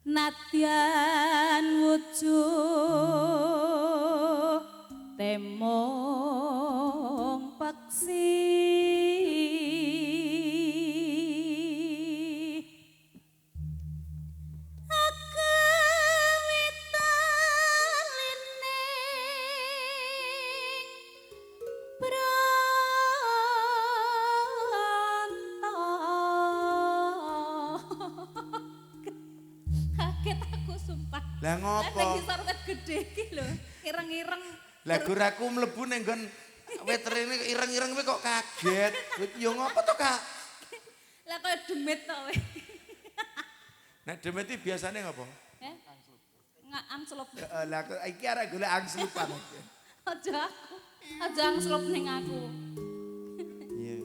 Nadyan wujud temong peksi Lah ngopo? Lah ning ngisor wit gedhe iki lho, ireng-ireng. Lah guraku mlebu ning nggon wit rene ireng-ireng kowe kok kaget. Kowe yo ngopo to, Kak? Lah koyo demit to kowe. Nek demit iki biasane ngopo? Heh? Nggak angslup. Heeh, lah iki arek golek angslupan iki. Aja aku. Aja angslup ning aku. Iya.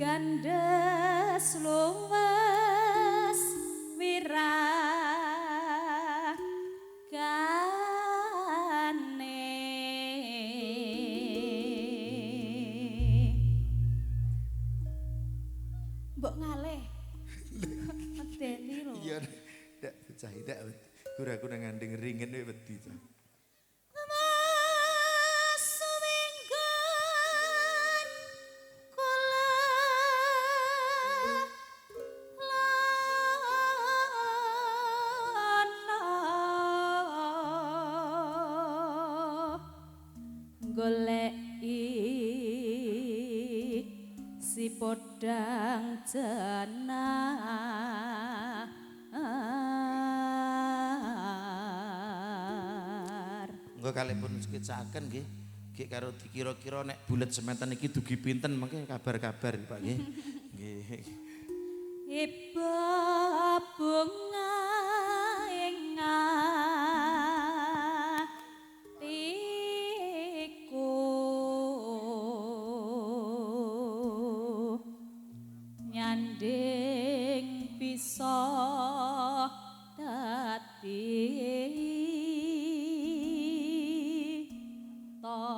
Gandes luwes wirah gane mbok ngalih medeni lho. Iya ndak bocah ndak guraku nang ngandeng ringen kowe wedi ta. Goleki si podang jenar. Engko kalih pun sketsaken nggih. Nggih karo dikira-kira nek bulet sementen iki dugi pinten mengke kabar-kabar Pak nggih. Nggih. Iba bunga ing atiku nyanding bisa dadi tombo.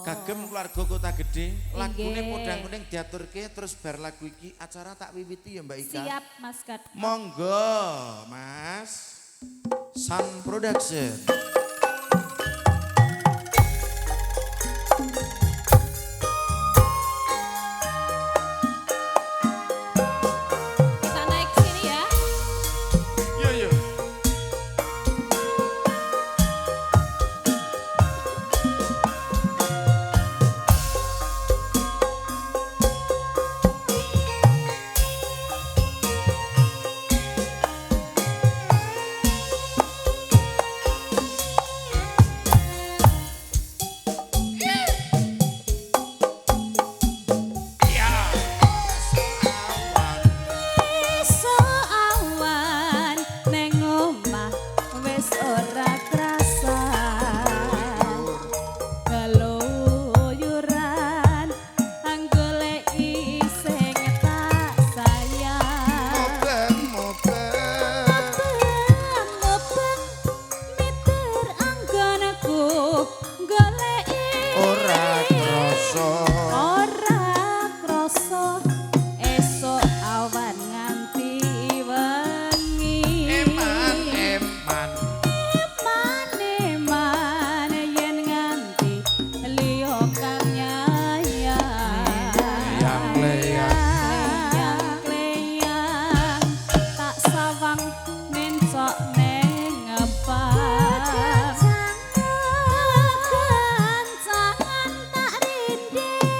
Kagem keluarga Kota Gede, lagune Podang Kuning diaturke terus bar lagu iki acara tak wiwiti ya Mbak Ika. Siap Mas Gat. Monggo Mas. Sun Production. Kita naik sini ya. Iya iya. Kecangan tak rinding.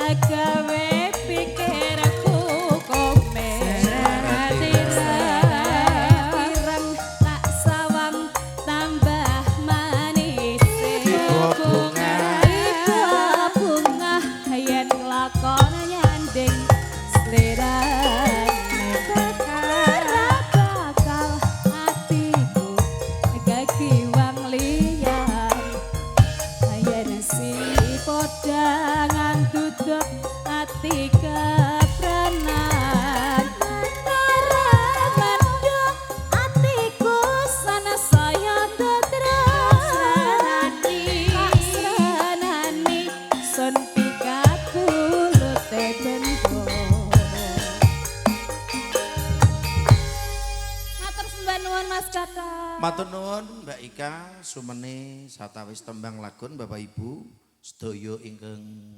Gawe pikirku komen tirang tak sawang tambah manis. Tiba bunga. Tiba bunga yen lakon nyanding slirane ora bakal atiku gagiwang liyan yen si podangan duduk ati kepranan ora mendung atiku sana saya tetresnani tak sun pikat bulute bendo. Matur sembah nuwun, Mas Kakak. Matur nuwun, Mbak Ika, sumene satawis tembang lagun Bapak Ibu sedaya ingkang